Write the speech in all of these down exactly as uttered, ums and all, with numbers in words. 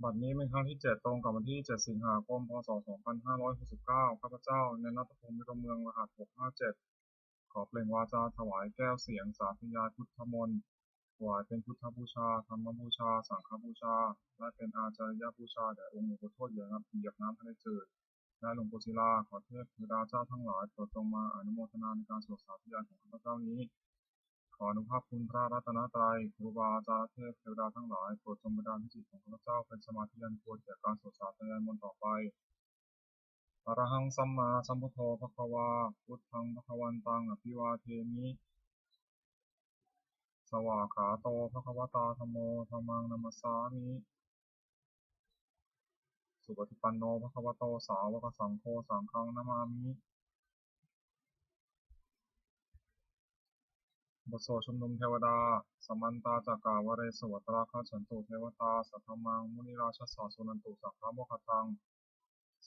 บัดนี้เป็นครั้งที่เจ็ด ตรงกับวันที่เจ็ด สิงหาคม พ.ศ. สองพันห้าร้อยหกสิบเก้า ข้าพเจ้า เณรนัทพงษ์ วิรมเมือง รหัส หกห้าเจ็ด ขอเปล่งวาจาถวายแก้วเสียงสาธยายพุทธมนต์ ถวายเป็นพุทธบูชา ธรรมบูชา สังฆบูชา และเป็นอาจาริยบูชาแด่องค์หลวงปู่ทวดเหยียบน้ำ เหยียบน้ำทะเลจืด และหลวงปู่ศิลา ขอเทพเทวดาเจ้าทั้งหลายโปรดจงมาอนุโมทนาในการสวดสาธยายของข้าพเจ้านี้ ขออานุภาพคุณพระรัตนตรัย ครูบาอาจารย์ เทพเทวดาทั้งหลาย โปรดจงบันดาลให้จิตของข้าพเจ้าเป็นสมาธิอันควรแก่การสวดสาธยายมนต์ต่อไป Arahaṃ sammāsambuddho bhagavā, buddhaṃ bhagavantaṃ abhivādemi. Svākkhāto bhagavatā dhammo, dhammaṃ namassāmi. Supaṭipanno bhagavato sāvakasaṅgho, saṅghaṃ namāmi. บทสวดชุมนุมเทวดา Samantā cakkavāḷesu atrāgacchantu devatā, saddhammaṃ munirājassa suṇantu saggamokkhadaṃ.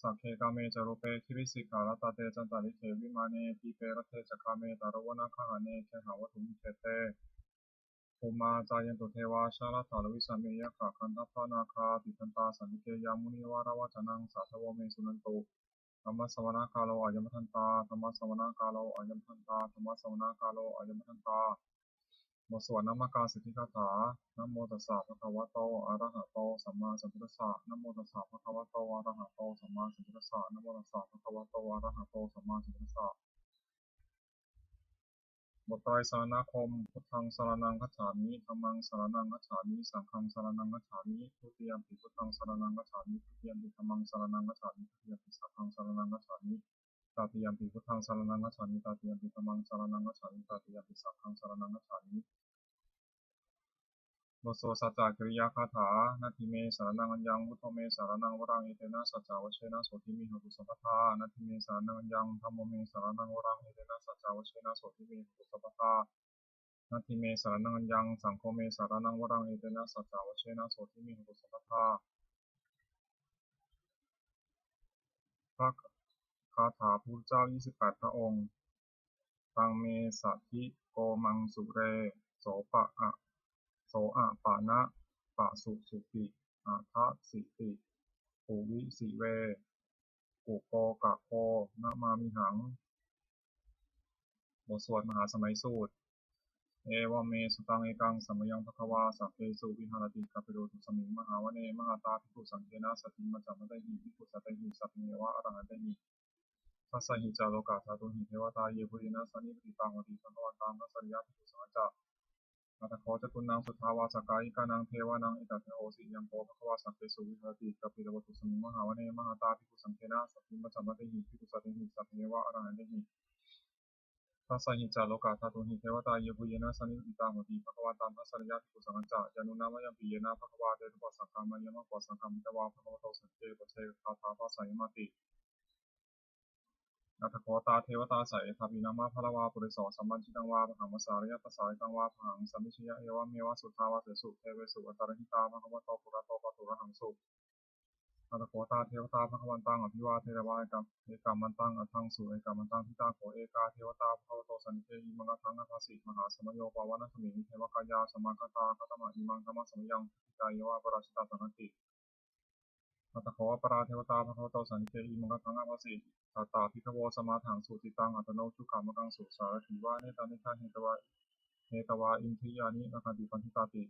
Sagge kāme ca rūpe girisikharataṭe cantalikkhe vimāne, dīpe raṭṭhe ca gāme taruvanagahane gehavatthumhi khette, bhummā cāyantu devā jalathalavisame yakkhagandhabbanāgā, tiṭṭhantā santike yaṃ munivaravacanaṃ sādhavo me suṇantu. Dhammassavanakālo ayam bhadantā, dhammassavanakālo ayam bhadantā, dhammassavanakālo ayam bhadantā. บทสวดนมการสิทธิคาถา Namo tassa bhagavato arahato sammāsambuddhassa. Namo tassa bhagavato arahato sammāsambuddhassa. Namo tassa bhagavato arahato sammāsambuddhassa. บทไตรสรณคมน์ Buddhaṃ saraṇaṃ gacchāmi, dhammaṃ saraṇaṃ gacchāmi, saṅghaṃ saraṇaṃ gacchāmi. Dutiyampi buddhaṃ saraṇaṃ gacchāmi, dutiyampi dhammaṃ saraṇaṃ gacchāmi, dutiyampi saṅghaṃ saraṇaṃ gacchāmi, tatiyampi buddhaṃ saraṇaṃ gacchāmi, tatiyampi dhammaṃ saraṇaṃ gacchāmi, tatiyampi saṅghaṃ saraṇaṃ gacchāmi. บทสวดสัจจกิริยาคาถา Natthi me saraṇaṃ aññaṃ, buddho me saraṇaṃ varaṃ, etena saccavajjena sotthi me hotu sabbadā. Natthi me saraṇaṃ aññaṃ, dhammo me saraṇaṃ varaṃ, etena saccavajjena sotthi me hotu sabbadā. Natthi me saraṇaṃ aññaṃ, saṅgho me saraṇaṃ varaṃ, etena saccavajjena sotthi me hotu sabbadā. พระคาถาพุทธเจ้า ยี่สิบแปด พระองค์ Taṃ me satikommaṃ sure, so pa a, so a pana pasusuti, adasiti puvisi ve, kukokako namāmihaṃ. บทสวดมหาสมัยสูตร Evaṃ me sutaṃ. Ekaṃ samayaṃ bhagavā sakkesu viharati kapilavatthusmiṃ mahāvane mahatā bhikkhusaṅghena saddhiṃ pañcamattehi bhikkhusatehi sabbeheva arahantehi. Dasahi ca lokadhātūhi devatā yebhuyyena sannipatitā honti bhagavantaṃ dassanāya bhikkhusaṅghañca. Atha kho catunnaṃ suddhāvāsakāyikānaṃ devānaṃ etadahosi: Ayaṃ kho bhagavā sakkesu viharati kapilavatthusmiṃ mahāvane mahatā bhikkhusaṅghena saddhiṃ pañcamattehi bhikkhusatehi sabbeheva arahantehi. Dasahi ca lokadhātūhi devatā yebhuyyena sannipatitā honti bhagavantaṃ dassanāya bhikkhusaṅghañca. Yannūna mayampi yena bhagavā teropasaṅkameyyāma, upasaṅkamitvā bhagavato santike paccekagāthā bhāseyyāmāti. Atha kho tā devatā seyyathāpi nāma balavā puriso sammiñjitaṃ vā bāhaṃ pasāreyya, tathā ekaṃ vā bāhaṃ sammiñjeyya, evameva suddhāvāsesu devesu antarahitā bhagavato purato pāturahaṃsu. Atha kho tā devatā bhagavantaṃ abhivādetvā ekamantaṃ aṭṭhaṃsu. Ekamantaṃ ṭhitā kho ekā devatā bhagavato santike imaṃ gāthaṃ abhāsi: Mahāsamayo pavanasmiṃ, devakāyā samāgatā, āgatamha imaṃ dhammasamayaṃ, dakkhitāyeva aparājitasaṅghanti. Atha kho aparā devatā bhagavato santike imaṃ gāthaṃ abhāsi: Tatra bhikkhavo samādahaṃsu, cittaṃ attano ujukamakaṃsu, sārathīva nettāni gahetvā, hetvā indriyāni rakkhanti paṇḍitāti.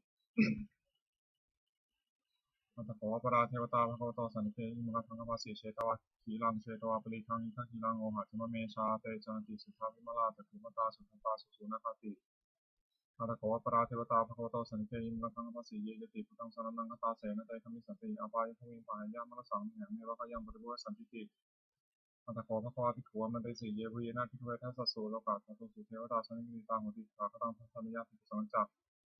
Atha kho aparā devatā bhagavato santike imaṃ gāthaṃ abhāsi: Chetvā khīlaṃ chetvā palighaṃ, indakhīlaṃ ohaccamanejā, te caranti suddhā vimalā, cakkhumatā sudantā susunāgāti. Atha kho aparā devatā bhagavato santike imaṃ gāthaṃ abhāsi: Ye keci buddhaṃ saraṇaṃ gatāse, na te gamissanti apāyabhūmiṃ, pahāya mānusaṃ dehaṃ, neva kāyaṃ paripūressantīti. Atha kho bhagavā bhikkhū āmantesi: Yebhuyyena bhikkhave dasasu lokadhātūsu devatā sannipatitā honti tathāgataṃ dassanāya bhikkhusaṅghañca.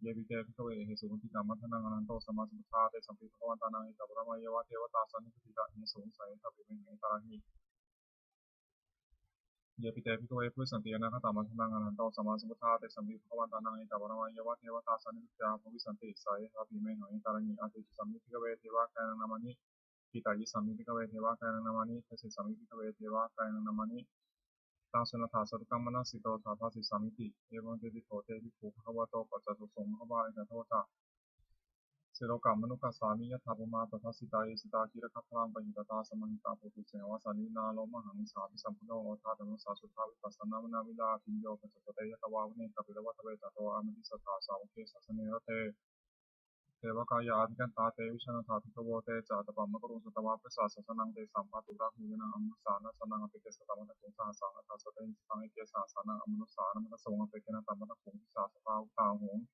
Yepi te bhikkhave ahesuṃ atthikilamatthaṃ arahanto sammāsambuddhā, tesampi bhagavantānaṃ ekaparamāyeva devatā sannipatitā ahesuṃ, seyyathāpi mayhaṃ etarahi. Yepi te bhikkhave bhavissanti anāgatamaddhānaṃ arahanto sammāsambuddhā, tesampi bhagavantānaṃ ekaparamāyeva devatā sannipatitā bhavissanti, seyyathāpi mayhaṃ etarahi. Atītayasmiṃ bhikkhave devakāyānaṃ nāmāni, pacchuntaṃ bhikkhave devakāyānaṃ nāmāni, bhavissāmiṃ bhikkhave devakāyānaṃ nāmāni. Taṃ suṇātha sādhukaṃ manasikarotha bhāsissāmīti. Evaṃ tiṭṭhito te bhikkhū bhagavato paccassosuṃ. Bhagavā etadavoca: Silokamanukassāmi, yattha bhummā tadassitā, ye sitā girigabbharaṃ, pahitattā samāhitā. Puthū sīhāva sallīnā, lomahaṃsābhisambhuno, odātamanasā suddhā, vippasannamanāvilā. Bhiyyo pañcasate ñatvā, vane kāpilavatthave, tato āmantayi satthā, sāvake sāsane rate. Devakāyā abhikkantā, te vijānātha bhikkhavo. Te ca ātappamakaruṃ, sutvā buddhassa sāsanaṃ. Tesampāturahu ñāṇaṃ, amanussāna dassanaṃ. Appeke satamaddakkhuṃ, sahassaṃ atha sattariṃ. Sataṃ eke sahassānaṃ, amanussānamaddasuṃ. Appekenantamaddakkhuṃ, disā sabbā phuṭā ahuṃ.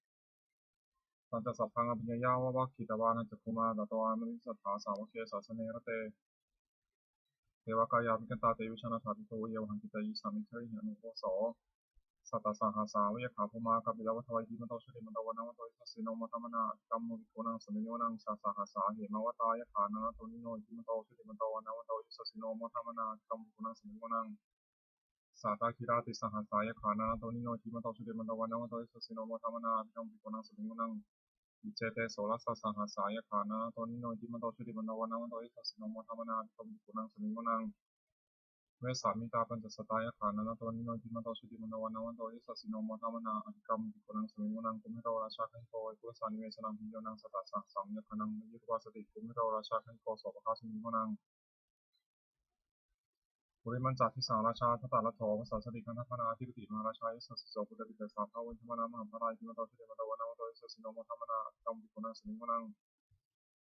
Tañca sabbaṃ abhiññāya, vavakkhitvāna cakkhumā. Tato āmantayi satthā, sāvake sāsane rate. Devakāyā abhikkantā, te vijānātha bhikkhavo. Ye vohaṃ kittayissāmi, cattāri ehi anupubbaso. Sattasahassā va yakkhā, bhummā kāpilavatthavā. Iddhimanto jutimanto, vaṇṇavanto yasassino. Modamānā abhikkāmuṃ, bhikkhūnaṃ samitiṃ vanaṃ. Chasahassā hemavatā, yakkhā nānattavaṇṇino. Iddhimanto jutimanto, vaṇṇavanto yasassino. Modamānā abhikkāmuṃ, bhikkhūnaṃ samitiṃ vanaṃ. Sātāgirā tisahassā, yakkhā nānattavaṇṇino. Iddhimanto jutimanto, vaṇṇavanto yasassino. Modamānā abhikkāmuṃ, bhikkhūnaṃ samitiṃ vanaṃ. Iccete soḷasasahassā, yakkhā nānattavaṇṇino. Iddhimanto jutimanto, vaṇṇavanto yasassino. Modamānā abhikkāmuṃ, bhikkhūnaṃ samitiṃ vanaṃ. Vessāmittā pañcasatā, yakkhā nānattavaṇṇino. Iddhimanto jutimanto, vaṇṇavanto yasassino. Modamānā abhikkāmuṃ, bhikkhūnaṃ samitiṃ vanaṃ. Kumbhīro rājagahiko, vepullassa nivesanaṃ. Bhiyyo naṃ satasahassaṃ, yakkhānaṃ payirupāsati. Kumbhīro rājagahiko, sopāga samitiṃ vanaṃ. Purimañca disaṃ rājā, dhataraṭṭho pasāsati. Gandhabbānaṃ ādhipati, mahārājā yasassi so. Puttāpi tassa bahavo, indanāmā mahabbalā. Iddhimanto jutimanto, vaṇṇavanto yasassino. Modamānā abhikkāmuṃ, bhikkhūnaṃ samitiṃ vanaṃ.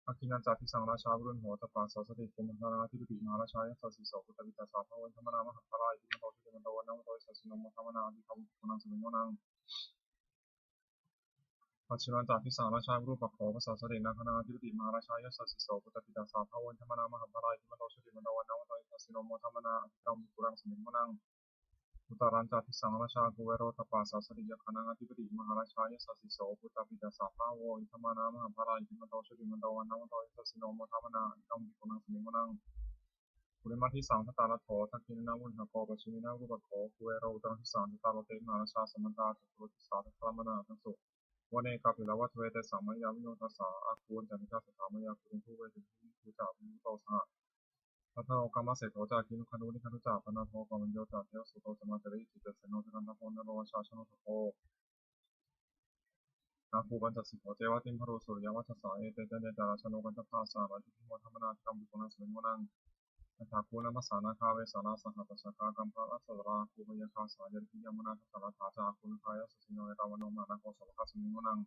Dakkhiṇañca disaṃ rājā, virūḷho tappasāsati. Kumbhaṇḍānaṃ ādhipati, mahārājā yasassi so. Puttāpi tassa bahavo, indanāmā mahabbalā. Iddhimanto jutimanto, vaṇṇavanto yasassino. Modamānā abhikkāmuṃ, bhikkhūnaṃ samitiṃ vanaṃ. Pacchimañca disaṃ rājā, virūpakkho pasāsati. Nāgānaṃ ādhipati, mahārājā yasassi so. Puttāpi tassa bahavo, indanāmā mahabbalā. Iddhimanto jutimanto, vaṇṇavanto yasassino. Modamānā abhikkāmuṃ, bhikkhūnaṃ samitiṃ vanaṃ. Uttarañca disaṃ rājā, kuvero tappasāsati. Yakkhānaṃ ādhipati, mahārājā yasassi so. Puttāpi tassa bahavo, indanāmā mahabbalā. Iddhimanto jutimanto, vaṇṇavanto yasassino. Modamānā abhikkāmuṃ, bhikkhūnaṃ samitiṃ vanaṃ. Purimaṃ disaṃ dhataraṭṭho, dakkhiṇena virūḷhako. Pacchimena virūpakkho, kuvero uttaraṃ disaṃ. Cattāro te mahārājā, samantā caturo disā. Daddallamānā aṭṭhaṃsu, vane kāpilavatthave. Tesaṃ māyāvino dāsā, āgū vañcanikā saṭhā. Māyā kuṭeṇḍu veṭeṇḍu, viṭū ca viṭuṭo saha. Candano kāmaseṭṭho ca, kinnughaṇḍu nighaṇḍu ca. Panādo opamañño ca, devasūto ca mātali. Cittaseno ca gandhabbo, naḷorājā janosabho. Āgū pañcasikho ceva, timbarū suriyavacchasā. Ete caññe ca rājāno, gandhabbā saha rājubhi. Modamānā abhikkāmuṃ, bhikkhūnaṃ samitiṃ vanaṃ. Athāgū nābhasā nāgā, vesālā saha tacchakā. Kambalassatarā āgū, pāyāgā saha ñātibhi. Yāmunā dhataraṭṭhā ca, āgū nāgā yasassino. Erāvaṇo mahannāgo, sopāga samitiṃ vanaṃ.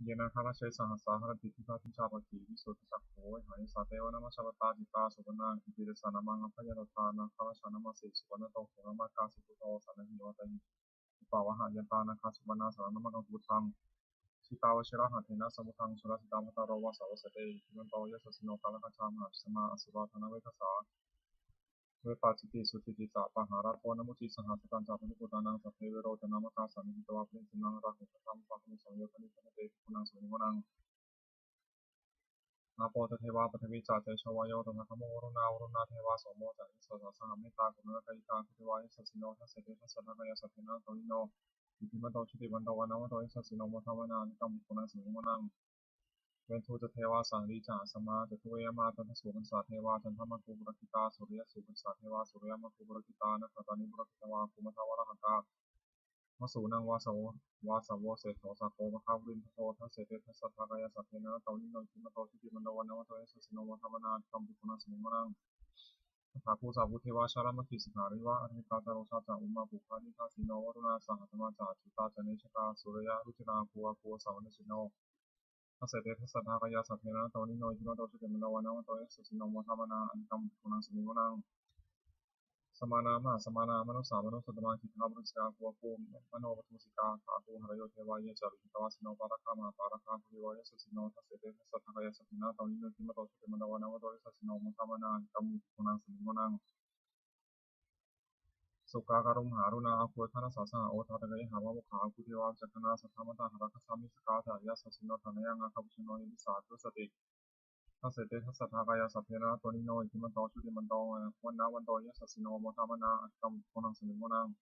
Ye nāgarāje sahasā, haranti dibbā dijā pakkhi. Visuddhacakkhū vehāyasā, te vanamajjhapattā. Citrā supaṇṇā iti tesa nāmaṃ. Abhayantadā nāgarājānamāsi, supaṇṇato khemamakāsi buddho. Sātāgirā vācāhi upavhayantā, nāgā supaṇṇā saraṇamakaṃsu buddhaṃ. Jitā vajirahatthena, samuddaṃ asurāsitā. Bhātaro vāsavassete, iddhimanto yasassino. Kālakañjā mahābhismā, asurā dānaveghasā. Vepacitti sucitti ca, pahārādo namucī saha. Satañca baliputtānaṃ, sabbe verocanāmakā. Sannayhitvā baliṃ senaṃ, rāhubhaddamupāgamuṃ. Samayodāni bhaddante, bhikkhūnaṃ samitiṃ vanaṃ. Āpo ca devā paṭhavī ca, tejo vāyo tadāgamuṃ. Varuṇā vāruṇā devā, somo ca yasasā saha. Mettākaruṇākāyikā, āgū devā yasassino. Dasete dasadhā kāyā, sabbe nānattavaṇṇino. Iddhimanto jutimanto, vaṇṇavanto yasassino. Modamānā abhikkāmuṃ, bhikkhūnaṃ samitiṃ vanaṃ. Veṇḍū ca devā sahalī ca, asamā ca duve yamā. Candassūpanisā devā, candamāgū purakkhitā. Suriyassūpanisā devā, suriyamāgū purakkhitā. Nakkhattāni purakkhitvā, āgū mandavalāhakā. Vasūnaṃ vāsavo, vāsavo seṭṭho, sakkopāga purindado. Dasete dasadhā kāyā, sabbe nānattavaṇṇino. Iddhimanto jutimanto, vaṇṇavanto yasassino. Modamānā abhikkāmuṃ, bhikkhūnaṃ samitiṃ vanaṃ. Athāgū sahabhū devā, jalamaggisikhāriva. Ariṭṭhakā ca rojā ca, ummāpupphanibhāsino. Varuṇā sahadhammā ca, accutā ca anejakā. Sūleyyarucirā āgū, āgū vāsavanesino. Dasete dasadhā kāyā, sabbe nānattavaṇṇino. Iddhimanto jutimanto, vaṇṇavanto yasassino. Modamānā abhikkāmuṃ, bhikkhūnaṃ samitiṃ vanaṃ. Samānā mahāsamānā, mānusā mānusuttamā. Khiḍḍāparisā āgū, āgū manopadūsikā. Athāgū harayo devā, ye ca lohitavāsino. Pāragā mahāpāragā, āgū devā yasassino. Dasete dasadhā kāyā, sabbe nānattavaṇṇino. Iddhimanto jutimanto, vaṇṇavanto yasassino. Modamānā abhikkāmuṃ, bhikkhūnaṃ samitiṃ vanaṃ. Sukkā karumhā aruṇā, āgū dakkhiṇassā saha. Odātagayhā pāmokkhā, āgū devā vicakkhaṇā. Sadāmattā hāragajā, missakā ca yasassino. Thanayaṃ nāgā pajjunno, ye disā abhivassati. Dasete dasadhā kāyā, sabbe nānattavaṇṇino. Iddhimanto jutimanto, vaṇṇavanto yasassino. Modamānā abhikkāmuṃ, bhikkhūnaṃ samitiṃ vanaṃ.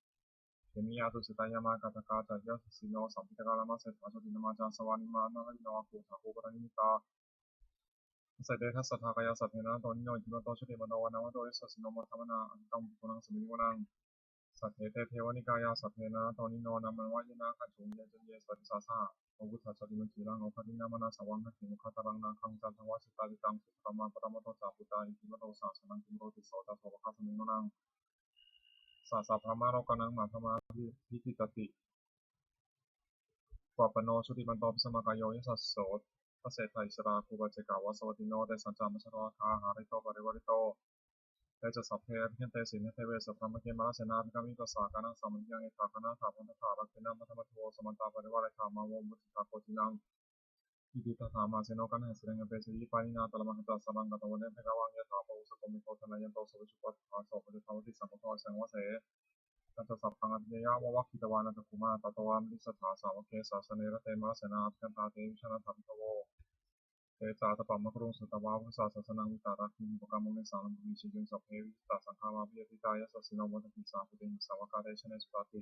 Khemiyā tusitā yāmā, kaṭṭhakā ca yasassino. Lāmaseṭṭhā jotināmā ca, āsavā nivāraṇīyā. Āgū athāgū paranimmitā. Dasete dasadhā kāyā, sabbe nānattavaṇṇino. Iddhimanto jutimanto, vaṇṇavanto yasassino. Modamānā abhikkāmuṃ, bhikkhūnaṃ samitiṃ vanaṃ. Saṭṭhete devanikāyā sabbe nānattavaṇṇino nāmanvayena gaṇṭhāsi ye caññe sadisā saha. Pavutthajātimakkhīlaṃ oghatiṇṇamanāsavaṃ dakkhemoghataraṃ nāgaṃ candaṃva asitātitaṃ subrahmā paramatto ca puttā iddhimato saha sanaṅkumāro tisso ca sopāga samitiṃ vanaṃ. Sahassabrahmalokānaṃ mahābrahmābhitiṭṭhati. Upapanno jutimanto bhismākāyo yasassi so. Dasettha issarā āgū paccekavasavattino tesañca majjhato āgā hārito parivārito. Te ca sabbe abhikkante sabrahmake mārasenā sabrahmake abhikkāmi passa kaṇhassa mandiyaṃ. Etha gaṇhatha bandhatha rāgena bandhamatthu vo samantā parivāretha mā vo muñcittha koci naṃ. Iti tattha mahāseno kaṇhasenaṃ apesayi pāṇinā talamāhacca saraṃ katvāna bheravaṃ. Yathā pāvussako megho thanayanto savijjuko tadā so paccudāvatti saṅkuddho asayaṃvase. Tañca sabbaṃ abhiññāya vavakkhitvāna cakkhumā tato āmantayi satthā sāvake sāsane rate mārasenā abhikkantā te vijānātha bhikkhavo. Te ca ātappamakaruṃ sutvā buddhassa sāsanaṃ vītarāgehi pakkāmuṃ nesaṃ lambinehi jhāyuṃ. Sabbe vijitasaṅgāmā bhayātītā yasassino modanti saha bhūtehi sāvakā te janesutāti.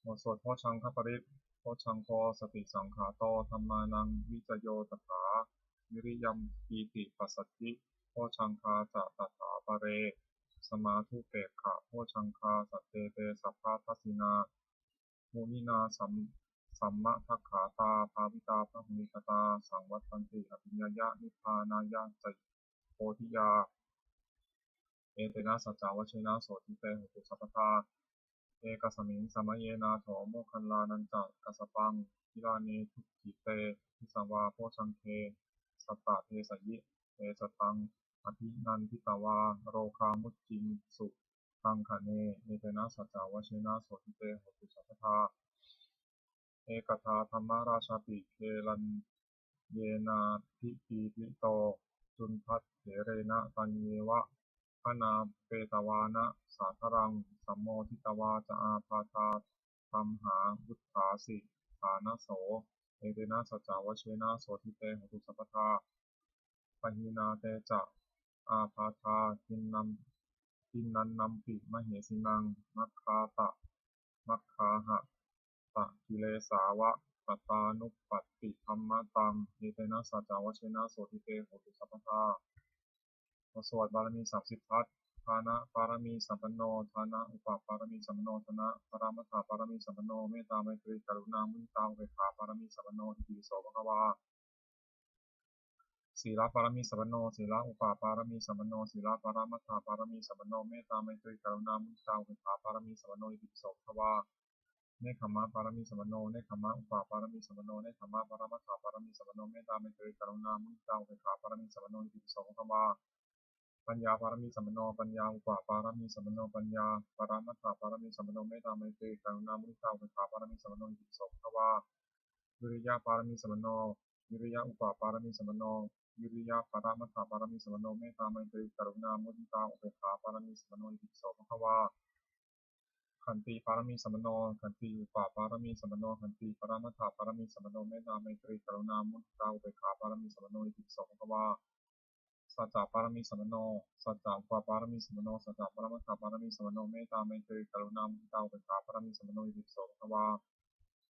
บทสวดโพชฌังคปริตร Bojjhaṅgo satisaṅkhāto dhammānaṃ vicayo tathā viriyampīti passaddhi bojjhaṅgā ca tathāpare samādhupekkhabojjhaṅgā sattete sabbadassinā muninā sam- sammadakkhātā bhāvitā bahulīkatā saṃvattanti abhiññāya nibbānāya ca bodhiyā. Etena saccavajjena sotthi te hotu sabbadā. Ekasmiṃ samaye nātho moggallānañca kassapaṃ gilāne dukkhite disvā bojjhaṅge sattadesayi. Te ca taṃ abhinanditvā rogā mucciṃsu taṅkhaṇe. Etena saccavajjena sotthi te hotu sabbadā. Ekadā dhammarājāpi gelaññenābhipīḷito cundattherena taññeva bhaṇāpetvāna sādaraṃ sammoditvā ca ābādhā tamhā vuṭṭhāsi ṭhānaso. Etena saccavajjena sotthi te hotu sabbadā. Pahīnā te ca ābādhā tiṇṇannampi mahesinaṃ maggāta maggāhatakilesāva pattānuppattidhammataṃ. Etena saccavajjena sotthi te hotu sabbadā. บทสวดบารมีสามสิบทัศน์ Dāna pāramī sampanno, dāna upapāramī sampanno, dāna paramattha pāramī sampanno, mettā maitrī karuṇā muditā upekkhā pāramī sampanno, itipi so bhagavā. Sīla pāramī sampanno, sīla upapāramī sampanno, sīla paramattha pāramī sampanno, mettā maitrī karuṇā muditā upekkhā pāramī sampanno, itipi so bhagavā. Nekkhamma pāramī sampanno, nekkhamma upapāramī sampanno, nekkhamma paramattha pāramī sampanno, mettā maitrī karuṇā muditā upekkhā pāramī sampanno, itipi so bhagavā. Paññā pāramī sampanno, paññā upapāramī sampanno, paññā paramattha pāramī sampanno, mettā maitrī karuṇā muditā upekkhā pāramī sampanno, itipi so bhagavā. Viriya pāramī sampanno, viriya upapāramī sampanno, viriya paramattha pāramī sampanno, mettā maitrī karuṇā muditā upekkhā pāramī sampanno, itipi so bhagavā. Khanti pāramī sampanno, khanti upapāramī sampanno, khanti paramattha pāramī sampanno, mettā maitrī karuṇā muditā upekkhā pāramī sampanno, itipi so bhagavā. Sacca pāramī sampanno, sacca upapāramī sampanno, sacca paramattha pāramī sampanno, mettā maitrī karuṇā muditā upekkhā pāramī sampanno, itipi so bhagavā.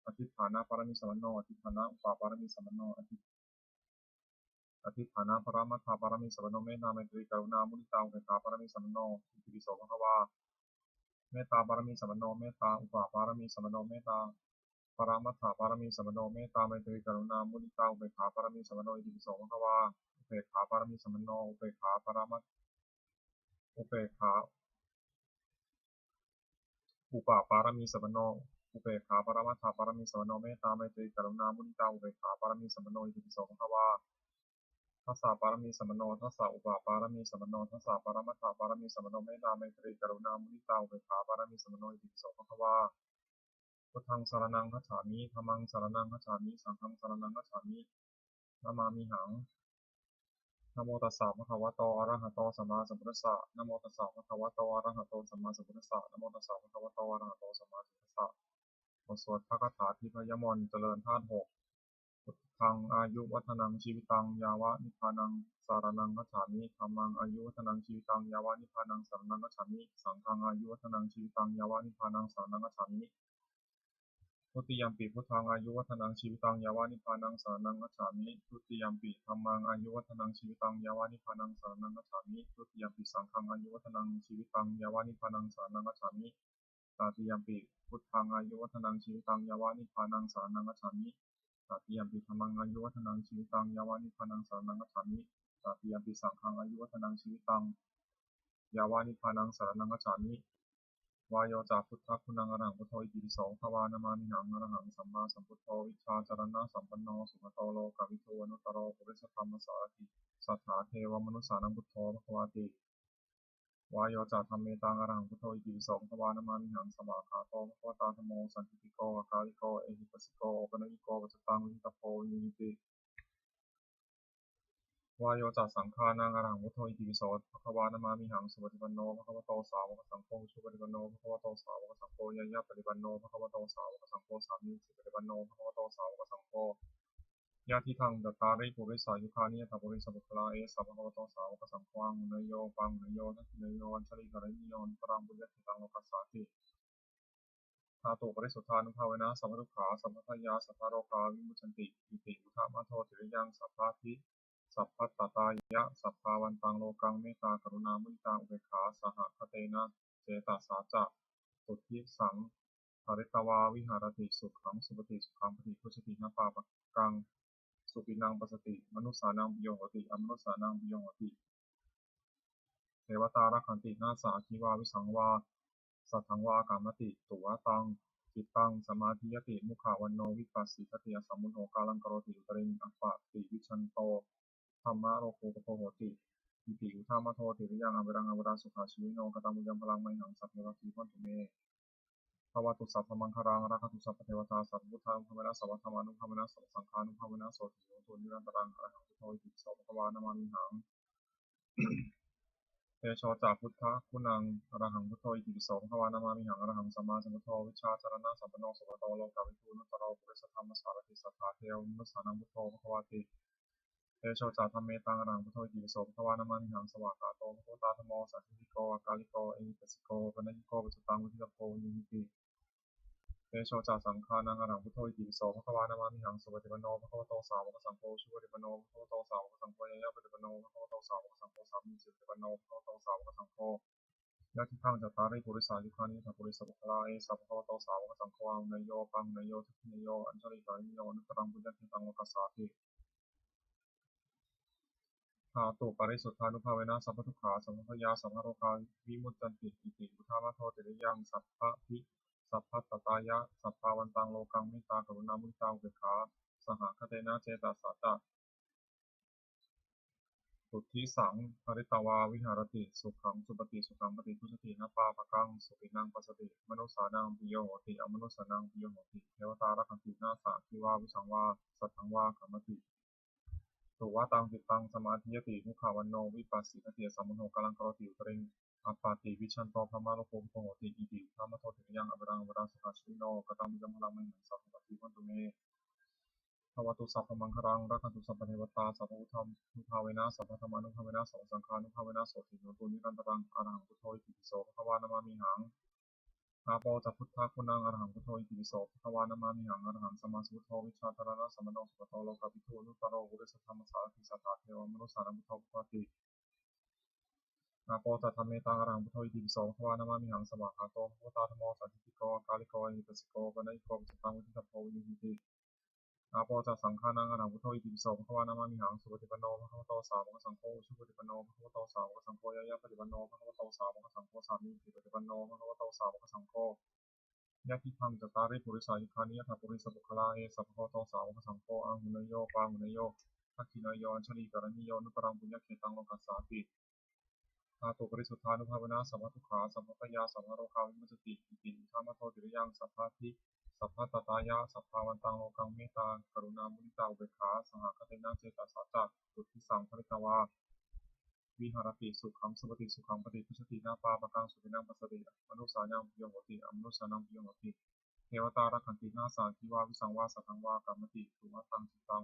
Adhiṭṭhāna pāramī sampanno, adhiṭṭhāna upapāramī sampanno, adhi- adhiṭṭhāna paramattha pāramī sampanno, mettā maitrī karuṇā muditā upekkhā pāramī sampanno, itipi so bhagavā. Mettā pāramī sampanno, mettā upapāramī sampanno, mettā paramattha pāramī sampanno, mettā maitrī karuṇā muditā upekkhā pāramī sampanno, itipi so bhagavā. Upekkhā pāramī sampanno, upekkhā paramat- upekkhā upapāramī sampanno, upekkhā paramattha pāramī sampanno, mettā maitrī karuṇā muditā upekkhā pāramī sampanno, itipi so bhagavā. Dasa pāramī sampanno, dasa upapāramī sampanno, dasa paramattha pāramī sampanno, mettā maitrī karuṇā muditā upekkhā pāramī sampanno, itipi so bhagavā. Buddhaṃ saraṇaṃ gacchāmi, dhammaṃ saraṇaṃ gacchāmi, saṅghaṃ saraṇaṃ gacchāmi, namāmihaṃ. Namo tassa bhagavato arahato sammāsambuddhassa. Namo tassa bhagavato arahato sammāsambuddhassa. Namo tassa bhagavato arahato sammāsambuddhassa. บทสวดพระคาถาทิพยมนต์เจริญธาตุหก Buddhaṃ āyuvaḍḍhanaṃ jīvitaṃ yāva nibbānaṃ, saraṇaṃ gacchāmi. Dhammaṃ āyuvaḍḍhanaṃ jīvitaṃ yāva nibbānaṃ, saraṇaṃ gacchāmi. Saṅghaṃ āyuvaḍḍhanaṃ jīvitaṃ yāva nibbānaṃ, saraṇaṃ gacchāmi. Dutiyampi buddhaṃ āyuvaḍḍhanaṃ jīvitaṃ yāva nibbānaṃ saraṇaṃ gacchāmi. Dutiyampi dhammaṃ āyuvaḍḍhanaṃ jīvitaṃ yāva nibbānaṃ saraṇaṃ gacchāmi. Dutiyampi saṅghaṃ āyuvaḍḍhanaṃ jīvitaṃ yāva nibbānaṃ saraṇaṃ gacchāmi. Tatiyampi buddhaṃ āyuvaḍḍhanaṃ jīvitaṃ yāva nibbānaṃ saraṇaṃ gacchāmi. Tatiyampi dhammaṃ āyuvaḍḍhanaṃ jīvitaṃ yāva nibbānaṃ saraṇaṃ gacchāmi. Tatiyampi saṅghaṃ āyuvaḍḍhanaṃ jīvitaṃ yāva nibbānaṃ saraṇaṃ gacchāmi. Vāyo ca buddhaguṇaṃ arahaṃ buddho itipi so bhagavā namāmihaṃ. Arahaṃ sammāsambuddho vijjācaraṇasampanno sugato lokavidū anuttaro purisadammasārathi satthā devamanussānaṃ buddho bhagavāti. Vāyo ca dhammetaṃ arahaṃ buddho itipi so bhagavā namāmihaṃ. Svākkhāto bhagavatā dhammo sandiṭṭhiko akāliko ehipassiko opanayiko paccattaṃ veditabbo viññūhīti. Vāyo ca saṅghānaṃ arahaṃ buddho itipi so bhagavā namāmihaṃ. Supaṭipanno bhagavato sāvakasaṅgho, ujupaṭipanno bhagavato sāvakasaṅgho, ñāyapaṭipanno bhagavato sāvakasaṅgho, sāmīcipaṭipanno bhagavato sāvakasaṅgho, yadidaṃ cattāri purisayugāni aṭṭha purisapuggalā, esa bhagavato sāvakasaṅgho, āhuneyyo pāhuneyyo dakkhiṇeyyo añjalikaraṇīyo anuttaraṃ puññakkhettaṃ lokassāti. Dhātuparisuddhānubhāvena sabbadukkhā sabbabhayā sabbarogā vimuccanti. Iti uddhamadho tiriyaṃ sabbadhi sabbattatāya sabbāvantaṃ lokaṃ mettā karuṇā muditā upekkhā sahagatena cetasā catuddisaṃ pharitvā viharati. Sukhaṃ supati, sukhaṃ paṭibujjhati, na pāpakaṃ supinaṃ passati, manussānaṃ piyo hoti, amanussānaṃ piyo hoti, devatā rakkhanti, nāssa aggi vā visaṃ vā satthaṃ vā kamati. Tuvaṭaṃ cittaṃ samādhiyati, mukhavaṇṇo vippasīdati, asammūḷho kālaṃ karoti, uttariṃ appaṭivijjhanto brahmalokūpago hoti. Iti uddhamadho tiriyaṃ averaṃ averā sukhajīvino. Kataṃ puññaphalaṃ mayhaṃ sabbe bhāgī bhavantu me. Bhavatu sabbamaṅgalaṃ, rakkhantu sabbadevatā, sabbabuddhānubhāvena sabbadhammānubhāvena sabbasaṅghānubhāvena sotthī hontu nirantaraṃ. Arahaṃ buddho itipi so bhagavā namāmihaṃ. Tejo ca buddhaguṇaṃ arahaṃ buddho itipi so bhagavā namāmihaṃ. Arahaṃ sammāsambuddho vijjācaraṇasampanno sugato lokavidū anuttaro purisadammasārathi satthā devamanussānaṃ buddho bhagavāti. Tejo ca dhammetaṃ arahaṃ buddho itipi so bhagavā namāmihaṃ. Svākkhāto bhagavatā dhammo sandiṭṭhiko akāliko ehipassiko opanayiko paccattaṃ veditabbo viññūhīti. Tejo ca saṅghānaṃ arahaṃ buddho itipi so bhagavā namāmihaṃ. Supaṭipanno bhagavato sāvakasaṅgho, ujupaṭipanno bhagavato sāvakasaṅgho, ñāyapaṭipanno bhagavato sāvakasaṅgho, sāmīcipaṭipanno bhagavato sāvakasaṅgho, yadidaṃ cattāri purisayugāni aṭṭha purisapuggalā, esa bhagavato sāvakasaṅgho, āhuneyyo pāhuneyyo dakkhiṇeyyo añjalikaraṇīyo anuttaraṃ puññakkhettaṃ lokassāti. Dhātuparisuddhānubhāvena sabbadukkhā sabbabhayā sabbarogā vimuccanti. Iti uddhamadho tiriyaṃ sabbadhi sabbattatāya sabbāvantaṃ lokaṃ mettā karuṇā muditā upekkhā sahagatena cetasā catuddisaṃ pharitvā viharati. Sukhaṃ supati, sukhaṃ paṭibujjhati, na pāpakaṃ supinaṃ passati, manussānaṃ piyo hoti, amanussānaṃ piyo hoti, devatā rakkhanti, nāssa aggi vā visaṃ vā satthaṃ vā kamati. Tuvaṭaṃ cittaṃ samādhiyati, mukhavaṇṇo vippasīdati, asammūḷho kālaṃ karoti, uttariṃ appaṭivijjhanto brahmalokūpago hoti. Iti uddhamadho tiriyaṃ averaṃ averā sukhajīvino. Kataṃ puññaphalaṃ mayhaṃ sabbe bhāgī bhavantu me. Bhavatu sabbamaṅgalaṃ, rakkhantu sabbadevatā, sabbabuddhānubhāvena sabbadhammānubhāvena sabbasaṅghānubhāvena sotthī hontu nirantaraṃ. Arahaṃ buddho itipi so bhagavā namāmihaṃ. Āpo ca buddhaguṇaṃ arahaṃ buddho itipi so bhagavā namāmihaṃ. Arahaṃ sammāsambuddho vijjācaraṇasampanno sugato lokavidū anuttaro purisadammasārathi satthā devamanussānaṃ buddho bhagavāti. Āpo ca dhammetaṃ arahaṃ buddho itipi so bhagavā namāmihaṃ. Svākkhāto bhagavatā dhammo sandiṭṭhiko akāliko ehipassiko opanayiko paccattaṃ veditabbo viññūhīti. Āpo ca saṅghānaṃ arahaṃ buddho itipi so bhagavā namāmihaṃ. Supaṭipanno bhagavato sāvakasaṅgho, ujupaṭipanno bhagavato sāvakasaṅgho, ñāyapaṭipanno bhagavato sāvakasaṅgho, sāmīcipaṭipanno bhagavato sāvakasaṅgho, yadidaṃ cattāri purisayugāni aṭṭha purisapuggalā, esa bhagavato sāvakasaṅgho, āhuneyyo pāhuneyyo dakkhiṇeyyo añjalikaraṇīyo anuttaraṃ puññakkhettaṃ lokassāti. Dhātuparisuddhānubhāvena sabbadukkhā sabbabhayā sabbarogā vimuccanti. Iti uddhamadho tiriyaṃ sabbadhi sabbattatāya sabbāvantaṃ lokaṃ mettā karuṇā muditā upekkhā sahagatena cetasā catuddisaṃ pharitvā viharati. Sukhaṃ supati, sukhaṃ paṭibujjhati, na pāpakaṃ supinaṃ passati, manussānaṃ piyo hoti, amanussānaṃ piyo hoti, devatā rakkhanti, nāssa aggi vā visaṃ vā satthaṃ vā kamati. Tuvaṭaṃ cittaṃ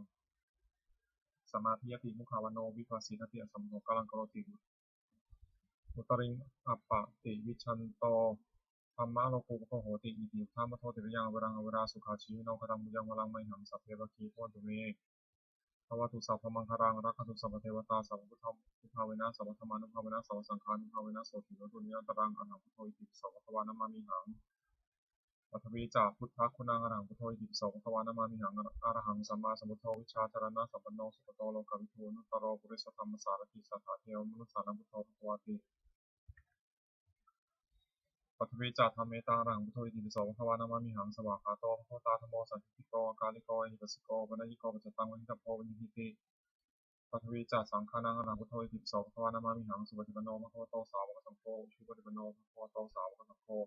samādhiyati, mukhavaṇṇo vippasīdati, asammūḷho kālaṃ karoti, uttariṃ appaṭivijjhanto brahmalokūpago hoti. Iti uddhamadho tiriyaṃ averaṃ averā sukhajīvino. Kataṃ puññaphalaṃ mayhaṃ sabbe bhāgī bhavantu me. Bhavatu sabbamaṅgalaṃ, rakkhantu sabbadevatā, sabbabuddhānubhāvena sabbadhammānubhāvena sabbasaṅghānubhāvena sotthī hontu nirantaraṃ. Arahaṃ buddho itipi so bhagavā namāmihaṃ. Pathavī ca buddhaguṇaṃ, arahaṃ buddho itipi so bhagavā namāmihaṃ. Arahaṃ sammāsambuddho vijjācaraṇasampanno sugato lokavidū anuttaro purisadammasārathi satthā devamanussānaṃ buddho bhagavāti. Pathavī ca dhammetaṃ, arahaṃ buddho itipi so bhagavā namāmihaṃ. Svākkhāto bhagavatā dhammo sandiṭṭhiko akāliko ehipassiko opanayiko paccattaṃ veditabbo viññūhīti. Pathavī ca saṅghānaṃ, arahaṃ buddho itipi so bhagavā namāmihaṃ. Supaṭipanno bhagavato sāvakasaṅgho, ujupaṭipanno bhagavato sāvakasaṅgho,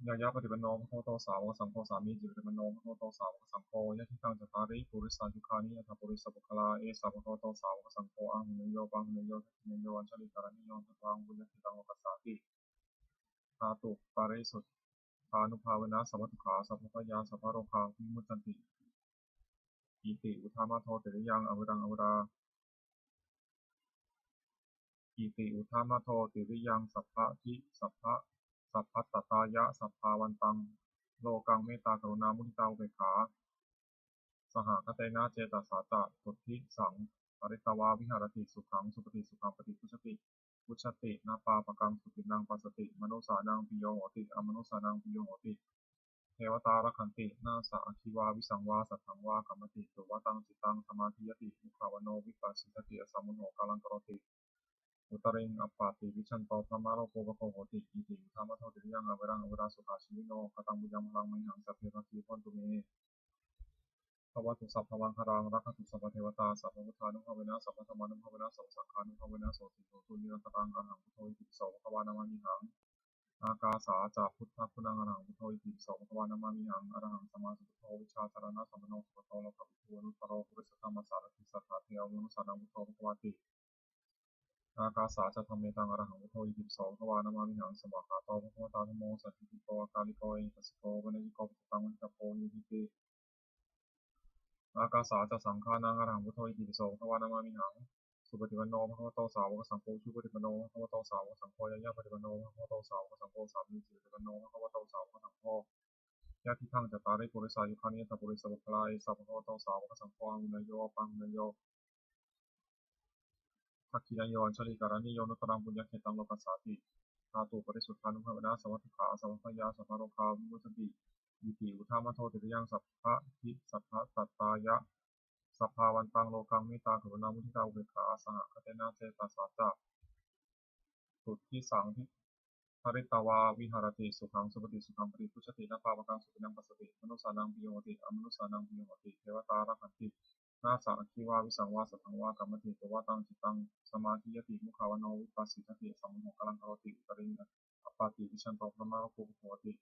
ñāyapaṭipanno bhagavato sāvakasaṅgho, sāmīcipaṭipanno bhagavato sāvakasaṅgho, yadidaṃ cattāri purisayugāni aṭṭha purisapuggalā, esa bhagavato sāvakasaṅgho, āhuneyyo pāhuneyyo dakkhiṇeyyo añjalikaraṇīyo anuttaraṃ puññakkhettaṃ lokassāti. Dhātuparisuddhānubhāvena sabbadukkhā sabbabhayā sabbarogā vimuccanti. Iti uddhamadho tiriyaṃ averaṃ averā. Iti uddhamadho tiriyaṃ sabbadhi sabba sabbattattāya sabbāvantaṃ lokaṃ mettā karuṇā muditā upekkhā sahagatena cetasā catuddisaṃ pharitvā viharati. Sukhaṃ supati, sukhaṃ paṭibujjhati, bujjhati, na pāpakaṃ supinaṃ passati, manussānaṃ piyo hoti, amanussānaṃ piyo hoti, devatā rakkhanti, nāssa aggi vā visaṃ vā satthaṃ vā kamati, tuvaṭaṃ cittaṃ samādhiyati, mukhavaṇṇo vippasīdati, asammuḷho kalaṃ karoti, uttariṃ appaṭivijjhanto brahmalokūpago hoti. Iti uddhamadho tiriyaṃ averaṃ averā sukhajīvino. Kataṃ puññaphalaṃ mayhaṃ sabbe bhāgī bhavantu me. Bhavatu sabbamaṅgalaṃ, rakkhantu sabbadevatā, sabbabuddhānubhāvena sabbadhammānubhāvena sabbasaṅghānubhāvena sotthī hontu nirantaraṃ. Arahaṃ buddho itipi so bhagavā namāmihaṃ. Ākāsā ca buddhaguṇaṃ, arahaṃ buddho itipi so bhagavā namāmihaṃ. Arahaṃ sammāsambuddho vijjācaraṇasampanno sugato lokavidū anuttaro purisadammasārathi satthā devamanussānaṃ buddho bhagavāti. Ākāsā ca dhammetaṃ, arahaṃ buddho itipi so bhagavā namāmihaṃ. Svākkhāto bhagavatā dhammo sandiṭṭhiko akāliko ehipassiko opanayiko paccattaṃ veditabbo viññūhīti. Ākāsā ca saṅghānaṃ, arahaṃ buddho itipi so bhagavā namāmihaṃ. Supaṭipanno bhagavato sāvakasaṅgho, ujupaṭipanno bhagavato sāvakasaṅgho, ñāyapaṭipanno bhagavato sāvakasaṅgho, sāmīcipaṭipanno bhagavato sāvakasaṅgho, yadidaṃ cattāri purisayugāni aṭṭha purisapuggalā, esa bhagavato sāvakasaṅgho, āhuneyyo pāhuneyyo dakkhiṇeyyo añjalikaraṇīyo anuttaraṃ puññakkhettaṃ lokassāti. Dhātuparisuddhānubhāvena sabbadukkhā sabbabhayā sabbarogā vimuccanti. Iti uddhamadho tiriyaṃ sabbadhi sabbattattāya sabbāvantaṃ lokaṃ mettā karuṇā muditā upekkhā sahagatena cetasā catuddisaṃ pharitvā viharati. Sukhaṃ supati, sukhaṃ paṭibujjhati, na pāpakaṃ supinaṃ passati, manussānaṃ piyo hoti, amanussānaṃ piyo hoti, devatā rakkhanti, nāssa aggi vā visaṃ vā satthaṃ vā kamati, tuvaṭaṃ cittaṃ samādhiyati, mukhavaṇṇo vippasīdati, asammuḷho kalaṃ karoti, uttariṃ appaṭivijjhanto brahmalokūpago hoti.